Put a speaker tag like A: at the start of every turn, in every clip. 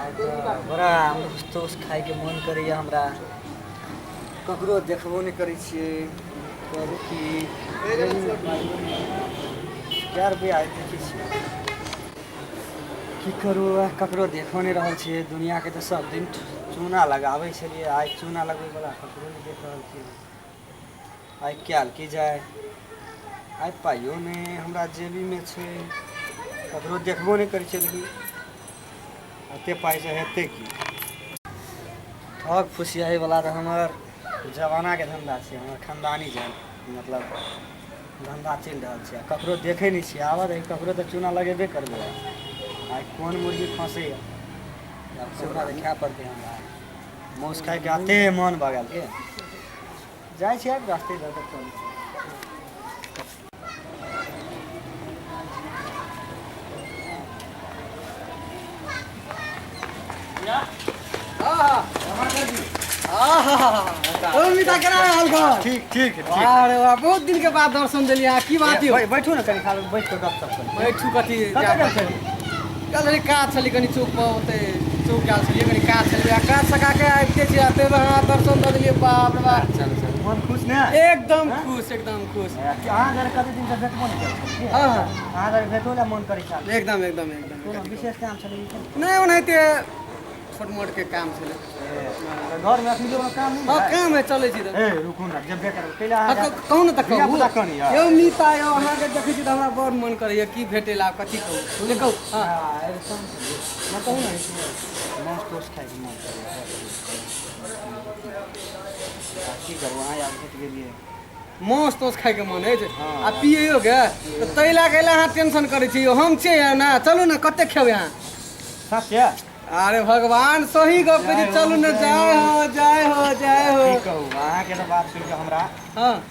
A: आइ तऽ बड़ा माँस ताँस खाइके मोन करैए हमरा। ककरो देखबो नहि करै छियै। करू की, कए रुपैआ हइ देखै छियै। की करू, ककरो देखो नहि रहल छियै। दुनिआँके तऽ सब दिन चूना लगाबै छलियै, आइ चूना लगबैवला ककरो नहि देख रहल छियै। आइ कयल की जाय? आइ पाइयो नहि हमरा जेबीमे छै, ककरो देखबो नहि करै छियै, लेकिन एते पाइसँ हेतै की? ठग फुसियाहीवला तऽ हमर जमानाके धन्धा छै, हमर खानदानी छै, मतलब धन्धा चलि रहल छै। आ ककरो देखै नहि छियै। आबऽ दही, ककरो तऽ चूना लगेबे करबै। आइ कोन मुर्गी फँसैए, आब चूना तऽ खाय पड़तै हमरा। माँस खायके एते मन भऽ गेल के जाइ छियै रास्ते दऽ कऽ चलू।
B: ओ मिता, केना हाल खबर?
A: ठीक ठीक ठीक।
B: अरे वाह, बहुत दिन के बाद दर्शन देलियै अहाँ। की बात यौ?
A: बैठू ने कनि, खाली बैठ कऽ गप सप करू।
B: बैठू कथी?
A: कतऽ गेल छलियै?
B: कल कनि काज छलै, कनि चौक पर ओतै चौक गेल छलियै, कनि काज छलै आ काज सका के आबिते छियै आ ताहिमे अहाँ दर्शन दऽ देलियै। बाप रे बाप!
A: चलू चलू, मन खुश ने?
B: एकदम खुश, एकदम खुश।
A: अहाँ जरे कते दिनसँ भेटबो नहि करै छलियै।
B: हँ।
A: अहाँ जरे भेटो लए मन करै छल।
B: एकदम एकदम एकदम।
A: कोनो विशेष काम छलै की?
B: नहि, ओनाहिते छोट मोट के काम छलै।
A: तऽ घरमे अखन कोनो काम नहि?
B: हँ, काम है, चलै छी तऽ।
A: ए, रुकू ने, जेबे करबै कैला।
B: हँ,
A: अहाँ
B: कहू ने तऽ कहू।
A: धियापुता कनी यऽ।
B: यौ मीता यौ, अहाँके देखै छी तऽ हमरा बड़ मन करैए की भेटै ला, कथी कहू ने, कहू। हँ।
A: हँ, एगो काम छलै।
B: हँ, कहू ने।
A: माँस ताँस खाइके मन करैए। की करू, अहाँ आब भेट गेलियै।
B: माँस ताँस खाइके मन अछि?
A: हँ।
B: आ पियैयो के तऽ ताहि लए कऽ अहाँ टेंशन करै छी यौ? हम छियै ने, चलू ने, कतेक खेबै अहाँ?
A: सच यऽ?
B: अरे भगवान, सही गप कहै छी, चलू ने। जय हो, जय हो, जय हो।
A: की कहू, अहाँके तऽ बात सुनि कऽ हमरा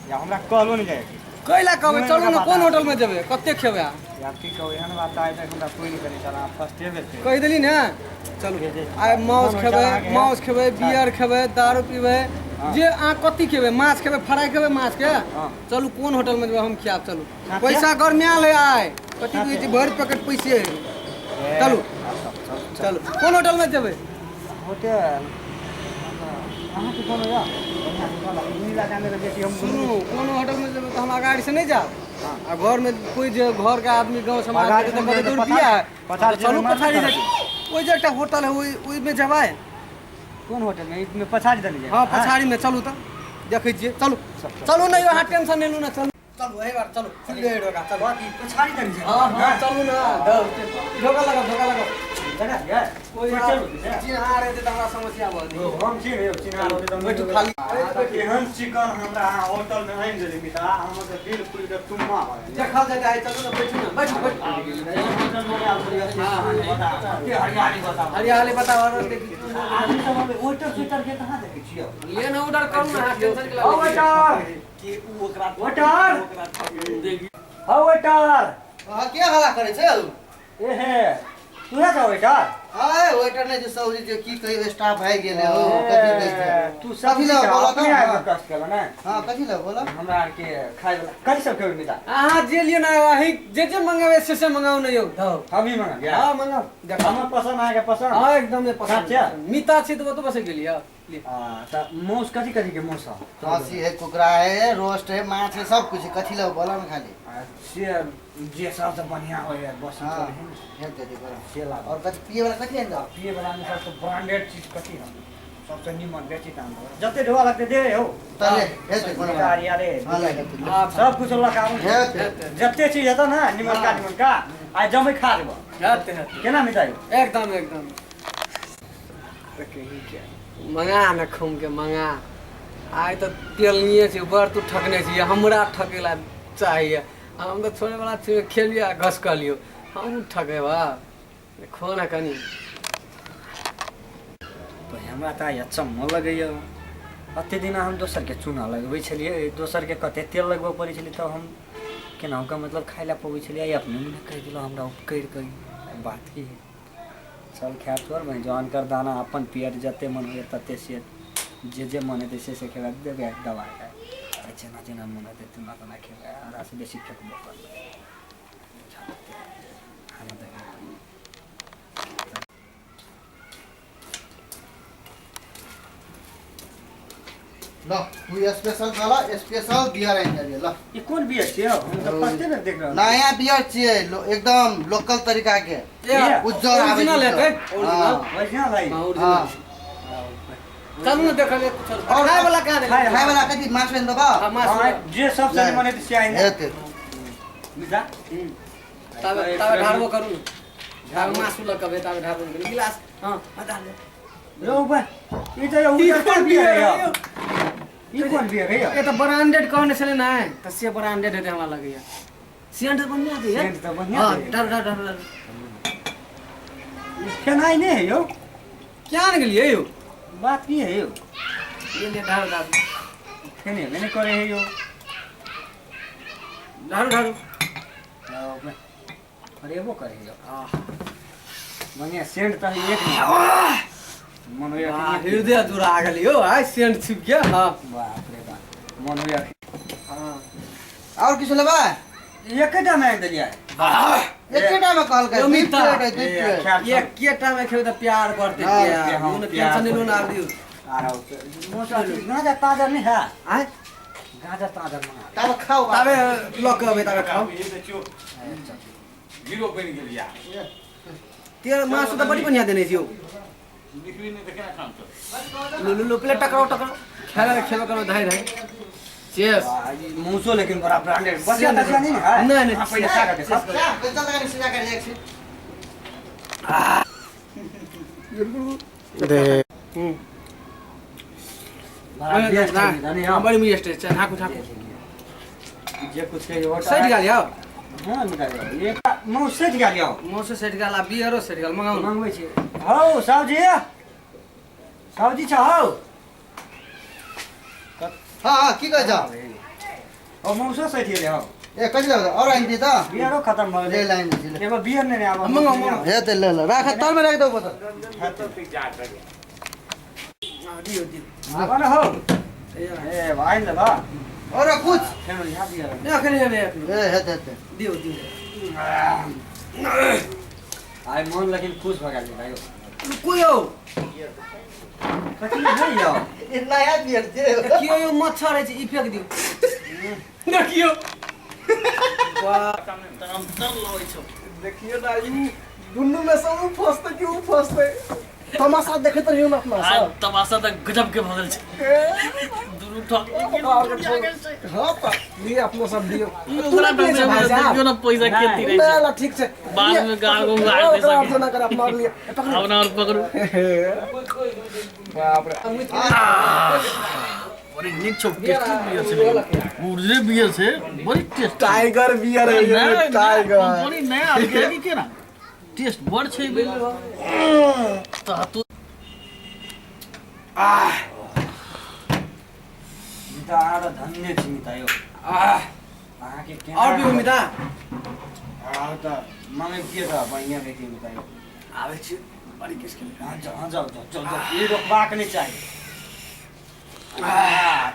A: या हमरा कहलो नहि जाइ छै।
B: कैला कहबै?
A: मुँहे
B: चलू ने।
A: मे
B: कोन
A: बात
B: होटल में जेबै, कते खेबै अहाँ?
A: यार, की कहू, एहन बात आइ तक हमरा कोइ नहि करै छल, अहाँ फर्स्टे बेर कहि
B: कहि देली ने, चलू।
A: जे- जे-
B: आइ माउस
A: मोन
B: खेबै,
A: होइ छल अहाँके।
B: माउस खेबै, बियर खेबै, दारू पीबै, जे अहाँ कथी खेबै, माछ खेबै, फ्राई खेबै माछके?
A: हँ।
B: चलू, कोन होटल में जेबै, हम खियाब, चलू।
A: साथे?
B: पैसा गरमायल है आइ, कथी कहै छी, भरि पैकेट पैसे है। चलू। चलू, कोन होटल में जेबै?
A: होटल अहाँके कोनो यऽ बढ़िआँ होटल आ इलाकामे तऽ बेसी हम
B: सुनू, कोनो होटल में जेबै तऽ हम अगाड़ी से नहि जायब।
A: हँ।
B: आ घर में कोई जे घर के आदमी, गाँव समाज
A: अगाड़ी
B: के तऽ
A: से
B: कहतै
A: जेबै
B: दू
A: तऽ
B: रुपया है।
A: पछाड़ी
B: तऽ चलू।
A: जेबै, मारबे
B: पछाड़ी
A: करत।
B: जाइ, ओहि जे एकटा होटल है, ओहि ओहिमे जेबै।
A: कोन होटल में? मे पछाड़ी देने जाय?
B: हँ, पछाड़ी में चलू तऽ देखै छियै, चलू। चलू ने यौ, अहाँ टेंशन नहि लू ने, चलू चलू, एहि बार चलू, खुलि गेलै ढोका, चलू।
A: बाकी पछाड़ी देने जाय?
B: हँ हँ, चलू ने, ढोका लगाउ, ढोका लगाउ।
A: जगह यऽ?
B: कोइ
A: चलू तऽ।
B: चिन्हार हेतै तऽ हमरा समस्या भऽ जेतै।
A: हम छी ने यौ, चिन्हार होतै तऽ।
B: बैठू खाली।
A: एहन चिकन हमरा अहाँ होटल में आनि देली मिता, हमर तऽ दिल फुलि कऽ तुम्मा भऽ गेल।
B: देखल जेतै आइ, चलू ने, बैठू ने, बैठू बैठू।
A: होटल में आयल छलियै, बता, हरियाली बता।
B: हरियाली बताओ और देखी।
A: आदमी सब अबै, वेटर स्वेटर के कहाँ देखै छियै?
B: ले ना, ऑर्डर करू ना, अहाँ टेंशन के
A: हौ वेटर,
B: के उ ओकरा
A: वेटर, हौ वेटर।
C: अहाँ के हल्ला करै छै हौ?
A: ए हे, तू है का वेटर?
C: हाय, वेटर नहि जे सौरी जे की कहियो, स्टाफ भागि गेलै हौ, कथी कहै छै?
A: तू सब
C: कथी लए बोलऽ
A: अपने
C: तऽ?
A: आबि कऽ कष्ट केलऽ ने?
C: हँ, कथी लए बोलऽ?
A: हमरा आरके खाय वला कथी सब खेबै मिता?
B: अहाँ जे लिअ ने, अहीं जे जे मंगेबै से से मंगाउ ने यौ, धौ।
A: हम ही मंगा?
B: हँ, मंगाउ, देखो।
A: हमर पसंद, अहाँके पसंद?
B: हँ, एकदमे पसंद।
A: साचे?
B: मिता छी तऽ ओतऽ बसै गेलियै लिअ।
A: तऽ मांस कथी कथी के मांस है?
C: खस्सी है, कुकरा है, रोस्ट है, माछ है, सब कुछ है। कथी लए बोलऽ ने खाली।
A: आ, से जे सबसँ बढ़िआँ होइए बस।
C: हँ, भेज देती बोलऽ।
A: से लाबऽ।
C: और कथी पिए वाला कथी आनि दो?
A: पिए वला में सबसँ ब्रांडेड चीज कथी है, सबसँ नीमन, बेसी दाम देबै, जते ढोआ लगतै दे हौ।
C: तले भेज दे कोनो।
A: गाड़ी आरे।
C: हँ, ले हेतै।
B: हँ।
A: सब कुछ लऽ कऽ आबू।
C: हेतै।
A: जते चीज हेतौ ने निमनका निमनका, आइ जमै खा लेबऽ।
B: हेतै हेतै।
A: केना मिटाइ?
B: एकदम एकदम। मंगा ने, खूम के मंगा। आइ तऽ तेलनिये छै, बड़ तू ठकने छी हमरा, ठकेला चाहिए? हम तऽ छोड़े वाला छियै, खेलियै आ घसकलियौ, हम ठकेबा? खो ने कनि।
A: हमरा तऽ आइ अचम्म लगैए। एते दिना हम दोसरके चूना लगबै छलियै, दोसरके कते तेल लगबऽ पड़ै छलै, तऽ हम केनाहु कऽ मतलब खाइ लए पबै छलियै। आइ अपने मुँहे कहि देलहुँ हमरा उपकरि कऽ। ई बात की है? चल खैर, छोड़ बहिन, जहन कर दाना अपन पेट, जते मन होइए तते से जे जे मन हेतै से से खेबै, देबै दबाइ। आ जेना जेना मन हेतै तेना तेना खेबै, आधासँ बेसी फेकबो करबै। खाना देखबै।
C: ल तू स्पेशल वाला स्पेशल बियर आनि देलियै ल।
A: ई कोन बियर छियै हम तऽ फर्स्टे बेर देख रहल छी।
C: नया बियर छियै, एकदम लोकल तरीका के। उज्जर आबै
B: ओरिजिनल
C: छै।
B: हेतै, ओरिजिनल।
A: ओरिजिनल है।
B: हाँ,
C: हाँ।
B: ओरिजिनल। चलू ने देखल कुछ
C: और
B: खाय वाला कहाँ
C: खाय
B: देलियै?
C: वाला कथी माछ आनि देबऽ?
B: हाँ, माछ।
A: हाँ, जे सबसँ निमन हेतै से आनि।
C: हेतै।
A: मिजा
B: ताबे ताबे ढारबो करू ने, ताबे मासु लऽ कऽ अबै, ताबे ढारबो करू गिलास। हाँ हाँ, डाल दे।
A: यौ बा, ई तऽ उज्जर कोन बियर है यौ? ई कोन बियर है यौ?
B: ए तऽ ब्रांडेड कहने छलै ने, तऽ से ब्रांडेड हेतै हमरा लगैया। सेंट बढ़िआँ दैया।
A: सेंट तऽ बढ़िआँ
B: हाँ
A: दैया।
B: डाल डाल डाल डाल।
A: ई खेनाइ नहि है यौ।
B: क्या ने गेलियै यौ?
A: बात की है यौ?
B: ले ले, ढारू ढारू।
A: खेनेबे नहि करै है यौ।
B: ढारू ढारू।
A: फरेबो करे यौ। बढ़िआँ सेंट तऽ एक नंबर। मन होइया
B: वाह,
A: कि
B: हृदय जुड़ा गेल यौ आइ सेंट छिप गेल। हाँ
A: बाप रे बाप, मन होइया।
B: हाँ
C: और किछु लेबै?
A: एकेटा मे आनि देलियै।
C: एकेटा मे कहलकै,
B: यौ
C: दुइ
B: मिता।
C: प्लेट है, दुइ
A: ए,
C: प्लेट।
A: खायब सब।
B: एकेटा मे खेबै तऽ प्यार बढ़तै।
C: हाँ,
B: प्यार
A: हाँ,
B: मोन
A: प्यार
B: टेंशन नहि लोन आब दियौ।
A: आर गाँजा ताजा नहि है?
B: आँय,
A: गाँजा ताजा मंगा।
C: ताबे खाउ।
B: ताबे लऽ कऽ अबै, ताबे खाउ।
D: हीरो बनि गेल या।
B: तेल मासु तऽ बड़ी बढ़िआँ देने छी यौ।
D: बिक्री नहि तऽ केना खाम तऽ?
B: लो लो लो, प्लेट टकराओ टकराओ, खेला खेबे करो। धाइ धाइ चेस।
A: मौसो लेकिन बड़ा ब्रांडेड। बसिया तसिया नहीं है?
B: नहीं, नहीं।
A: हाँ, पहिले खा के देखो।
C: जा, चल कनि सजा कर जाइ छी।
A: बड़ा बेस्ट है जानी।
B: हाँ, बड़ी मिस्ट है। ढाकू ढाकू।
A: जे कुछ कहियो।
B: सटि गेल यौ।
A: हाँ, मिटा गेल। एक मौस सटि गेल यौ।
B: मौसो सटि गेल आ बियरो सटि गेल। मंगाउ ने।
A: मंगबै छी हौ साहुजी, साहुजी छ हौ।
C: हाँ हाँ, की कहै छ?
A: ओ मौसो सटि गेलै हौ।
C: ए कथी लेबै? और आनि दिअ तऽ।
A: बियरो खतम भऽ
C: ले
A: गेलै।
C: ले, आनि दै छी, ले।
A: एगो बियर ने आब।
B: मंगाउ मंगाउ।
C: हेतै, ले ले, राख, तरमे राखि दौ बोतल।
B: हाँ, दियौ दियौ।
A: आब ने हौ। ए आनि लेबऽ।
C: और कुछ?
A: फेर यहाँ बियर।
B: नहि, एखन नहि, एखन।
C: ए हेतै हेतै।
B: दियौ दियौ।
A: आइ मन लेकिन खुश भऽ गेल भाइ।
B: रुकू यौ।
A: कथी है यौ?
C: ई नया बियर छै।
B: देखियौ यौ, मच्छर अछि, ई फेक दियौ। देखियौ।
E: देखियो ना, ई दुनू में से ऊ फंसते कि ऊ फंसते, तमाशा देखैत रहियो ना अपना
F: आज
E: सब।
F: तमाशा तऽ गजब के भऽ गेल छै, दुनू ठक।
E: हाँ तऽ लिए, अपनो सब लियो।
F: ओकरा
E: तू नहि पियै छै भाई साहब?
F: देखियौ ने पैसा केती रहै
E: ना
F: छै।
E: ना, ठीक छै।
F: बाद में गाड़ गुम गाड़ दे
E: ओकरा
F: सके।
E: अर्थ ना कर, अपना और लिए। पकड़।
F: अपना और पकड़ू।
E: बाप रे।
F: बड़ी नीक छौ, टेस्टी बियर छै, लेकिन उर्जे बियर छै, बड़ी टेस्ट।
E: टाइगर बियर है ये, टाइगर।
F: बड़ी नया आबि गेलै कि केना टेस्ट बड़ छै बे। तऽ तू
A: मिता, अहाँ तऽ धन्य छी मिता यौ।
B: आह,
A: अहाँके केना
B: और पिबू मिता?
A: आब तऽ मंगैतियै तऽ बढ़िआँ रहितै मिता यौ।
B: आबै छी, बड़ी किस के।
A: हाँ जाओ, हाँ जाओ, जाओ जाओ जाओ, ई रोकबाक नहि चाही।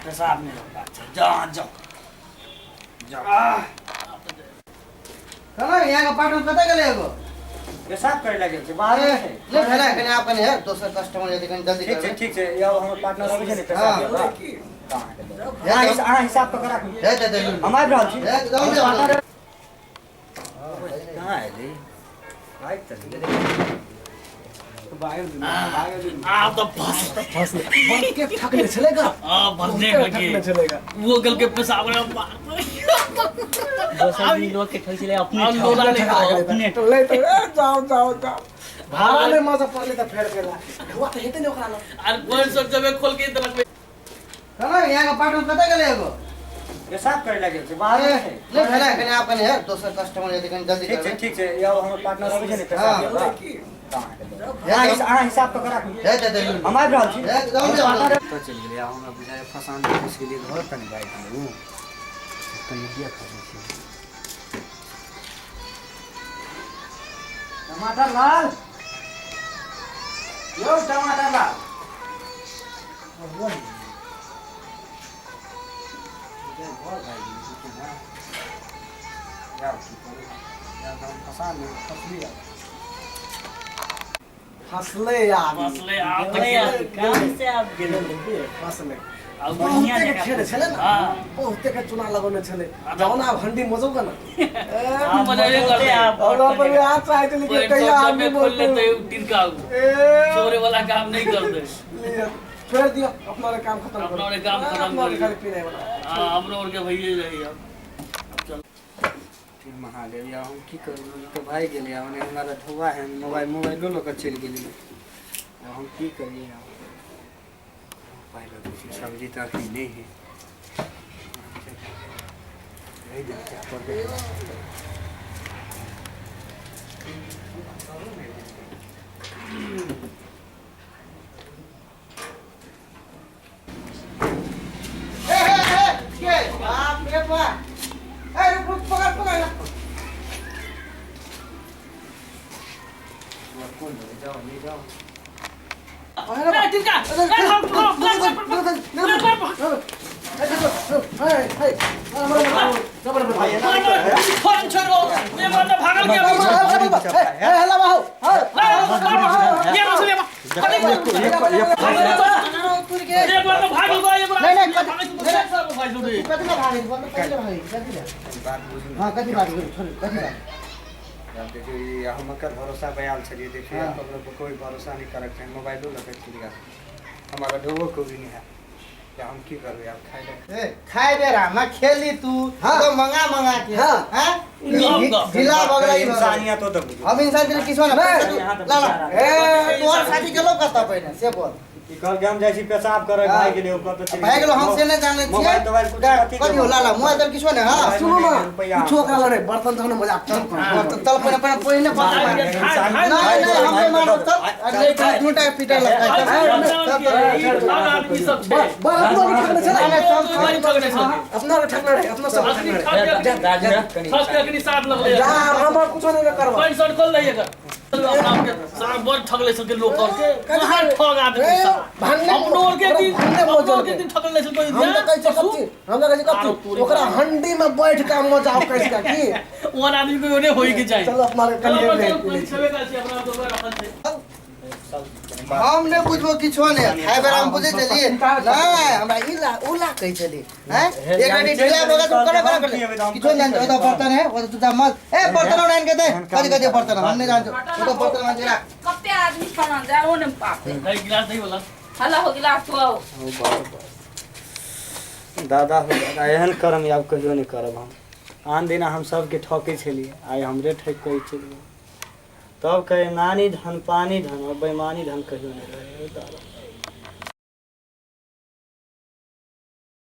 A: पेशाब नहि रोकबाक चाही। जाओ जाओ जाओ।
C: कहलहुँ यहाँके पार्टनर कतऽ गेलै एगो?
A: पेशाब करे लागि छै बाहर
C: ए,
A: छै।
C: ले भेलै, कनि आब कनि हे, दोसर कस्टमर यदि कनि जल्दी
A: ठीक छै।
C: करबै।
A: ठीक छै यौ, हमर पार्टनर अबै छै ने पेशाब
C: हाँ।
A: करबा। तऽ अहाँके देब। अहाँ हिसाब कऽ के राखू।
C: हेतै तऽ लू।
A: हम आबि रहल छी।
C: हे, जल्दी आउ।
A: कहाँ एलै? आबि तऽ गेलै।
F: आब तऽ फंस
E: के ठकने छलेगा।
F: आ फंसने
E: ठकने
F: के
E: छलेगा।
F: वो गल के पेशाब करे।
A: दोसर दिन लोग के ठकै छलै, अपने
F: आ लोला ले
A: अपने।
E: तो ले तो, ए, जाओ जाओ जाओ, भाड़ा में मजा पड़ले तऽ फेर गेला हुआ तऽ हेतै ने ओकरा लग।
F: आर पैंट शर्ट जबे खोल के देलक।
C: कहलहुँ यहाँके पार्टनर कतऽ गेलै एगो?
A: पेशाब करे लागि छै बाहर
C: ए,
A: छै।
C: ले भेलै, कनि आब कनि हे, दोसर कस्टमर यदि कनि जल्दी
A: ठीक छै।
C: करबै।
A: ठीक छै यौ, हमर पार्टनर अबै छै ने पेशाब
C: हाँ।
A: करबा। तऽ अहाँके देब। अहाँ हिसाब कऽ के राखू।
C: हेतै तऽ लू।
A: हम आबि रहल छी।
C: हे, जल्दी आउ।
A: तऽ चलि गेलै। आब हमरा बुझाइ फसान फँसि गेलियै। घर कनि भागि गेलै। कनि देख लै छी। टमाटर लाल यौ, टमाटर लाल। घर भागि गेलै कि केना? जाउ, की करू? जाउ, तऽ हम फसा लेब, फसली आब।
E: फसले यार।
F: फंसले आब तऽ
A: कहाँ से आब गेलै?
E: फसले।
F: आ बढ़िया
E: बहुते के
F: जगह
E: खेले छलै ने।
F: हाँ।
E: बहुते के चुना लगौने छलै, जौना आब हंडी मजौ के ना।
F: आ मजबे करते
E: और अपन आज चाहे छलै कि
F: पैंट
E: कहिया
F: शर्ट
E: हंडी
F: में खोल
E: मजतै।
F: लेते टिनका
E: ए
F: चोरे वाला काम नहीं करते।
E: लिअ, छोड़ दियो, अपना वाला काम खत्म करू।
F: अपना वाला काम खत्म
E: अपना वाला
F: करू।
E: खाली पीने वाला।
F: हाँ, हमरो और के भइए जाइए अब। अब चल।
A: फिर महादेव, या हम की करू? ई तऽ भागि गेलै। ओने हमरा धोआ है, मोबाइल मोबाइलो लऽ कऽ चलि गेलै। आब हम की करियै? आब उपाय लगै छै। सब्जी तऽ अखनी नहि है। रहि जाइ छै, आब पर।
C: ए ए ए के बाप रे बाप! ए रुक रुक, पकड़ पकड़।
A: कोन जाओ, नहीं जाओ।
F: ए, टिनका ए, हम फोन छोड़ो, ये बंदा भागल के ये बस ये एक बार तो भागल गया, एक बार।
C: नहीं, नहीं,
F: कति
C: कति में भागे? बोल कति में भागे? कति में?
A: बात बुझू।
C: हां, कति भागे? छोड़, कति भागे?
A: आब देखियौ, ई हम एकर भरोसा पे आयल छलियै। देखियौ,
C: हाँ।
A: ककरो पर कोइ भरोसा नहि करक चाही। मोबाइलो लऽ कऽ चलि गेल, हमारा ढोबो कोबी नहि है। या हम की करबै आब? खाइ लए
C: ए खाए बेरा में खेली तू तो मंगा मंगा के।
E: हाँ।
C: हां।
F: गप, गप।
C: ढीला बगला ई
A: इंसानियत तो बुझू।
C: हम इंसान के किसो ना
A: यहाँ तऽ
C: ला ला।
A: बेचारा।
C: ए तोहर साथी गेलो कत पहिने से बोल।
A: ई कहलकै हम जाइ छी पेशाब करऽ,
C: हाँ।
A: भागि गेलै। ओ कतऽ चलि
C: भागि गेलो, हम से नहि जानै छियै।
A: मोबाइल तोबाइल कुछ कथी?
C: कथी हो? ला ला, मोबाइल तर किछो नहि। हां।
E: सुनू ना।
A: रुपैआ।
E: कुछो ओकरा लड़े बर्तन तहन मजा चल।
C: चल, पहिने पहिने पहिने पता।
A: इंसान-
C: नहीं नहीं, हम नहीं मारब। चल, अरे दुनू टा पीटे लगता चल।
F: आदमी सब छै।
E: बर अपना के ठकने छलै।
C: नहीं, नहीं, चल।
F: ठगने छलै।
E: अपना के ठकने रहे, अपना सब
F: अखनी
E: ठकने रहे।
F: ठग के ठग के अखनी साथ लगलै।
E: जा, हमर कुछो नहीं करबा।
F: पैंट शर्ट खोल दैए एकर। अपना आपके सारा बड़ ठगले सबके लोग करके कहाँ ठग आदमी
E: ए,
F: सब।
E: भांगने
F: अपनो और के दिन,
E: भांगने
F: अपनो और
E: मौजल
F: के
E: के।
F: दिन ठगले छल कोई।
E: हम तऽ कहै छियै कथी, हम तऽ कहै छियै कथी, ओकरा हंडी में बैठ के मजा आओ कैस के की।
F: ओहन आदमी के ओने होई के चाही।
E: चलो, अपना के
F: चलो,
E: कलिए
F: अपन
E: नहीं
F: चलो,
E: पी लै।
F: छेबे करै छी, अपना तो रखल छै।
C: हम नहि बुझबो किछो नहि। खाइ बेरा हम बुझै छलियै नहि, हमरा ई ला उ ला कहै छलियै हैं। एक घड़ी ढिला भऽ गेल तऽ कोना कोना करले किछो नहि जानतो। ओतऽ बर्तन है, ओतऽ तू जा मत। ए बर्तन आनि के दे। कथी कथी बर्तन हम नहि जानतो। ओतऽ बर्तन मांजि राख।
G: कते आदमी खाना जाओ ने पापे।
F: है गिलास दही वाला।
G: हला हो गिलास तो आओ।
A: दादा हो दादा, एहन करम आब कहियो नहि करब हम। आन दिना हम सबके ठकै छलियै, आइ हमरे ठकि कहै छलियै। तब कहे नानी धन पानी धन और बेईमानी धन कहियो नहि रहे। ओ दादा।